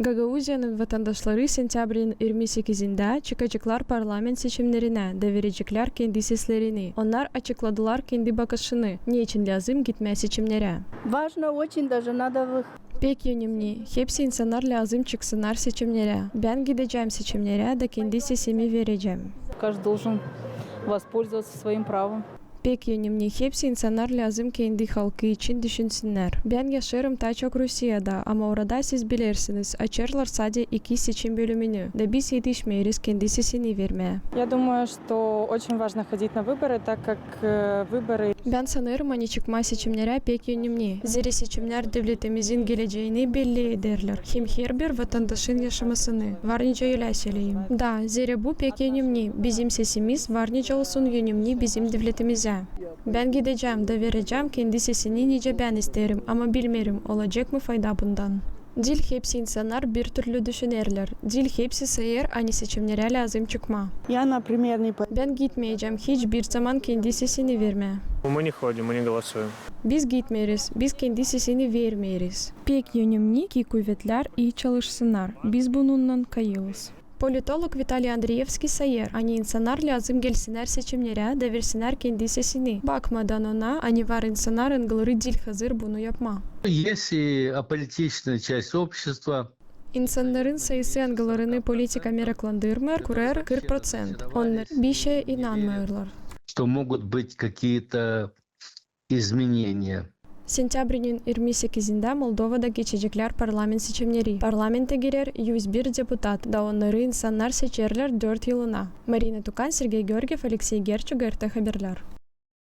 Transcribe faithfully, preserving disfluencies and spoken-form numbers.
Gagauziyanın vatandaşları sentâbrinin irmi sekizindä çıkaceklar parlament seçimnerinä da vereceklär kendi seslerini. Onnar açıkladılar kendi bakışını, neçin lääzım gitmää seçimnerä. Важно очень, даже надо вы- Pek önemni, hepsi insannar lääzım çıksınnar seçimnerä. Bän gidecäm seçimnerä da kendi sesimi verecäm. Каждый должен воспользоваться своим правом. Pek önemni, hepsi insannar lääzım kendi halkı için düşünsünnär. Bän yaşêêrım taa çok Rusiyada, ama orada, siz bilersiniz, açêrlar sade iki seçim bölümünü, da biz etişmeeriz kendi sesini vermää. Я думаю, что очень важно ходить на выборы, так как, э, выборы... Bän sanêrım, ani çıkmaa seçimnerä pek önemni, zerä seçimnär devletimizin gelecäini belli ederlär, hem herbir vatandaşın yaşamasını. Var nicä ölä söleyim. Da, zerä bu pek önemni, bizim sesimiz var nicä olsun önemni bizim devletimizä. Bän gidecäm da verecäm kendi sesini, nicä bän isteerim, ama bilmeerim, olacek mı fayda bundan. Diil hepsi insannar bir türlü düşünerlär. Diil hepsi sayêr, ani seçimnerä lääzım çıkmaa. Я, например, не по- Bän gitmeyecäm hiç bir zaman kendi sesini vermää. Мы не ходим, мы не голосуем. Biz gitmeeriz, biz kendi sesini vermeeriz. Pek önemni, ki kuvetlär ii çalışsınnar. Biz bununnan kayılız. Politolog Vitaliy Andreevskiy sayêr, ani insannar lääzım gelsinnär seçimnerä da versinnär kendi sesini, bakmadan ona, ani var insannar, angıları diil hazır bunu yapmaa. Есть и аполитичная часть общества. İnsannarın sayısı, angılarını politika meraklandırmêêr, kurêr kırk proţent. Onnar bişeyä inanmêêrlar. Что могут быть какие-то изменения. Sentâbrinin irmi sekizindä Moldovada geçeceklär parlament seçimneri. Parlamentä girer üz bir deputat, da onnarı insannar seçerlär dört yılına. Marina Tukan, Sergey Georgiev, Aleksey Gerçuk, GRT Haberlär.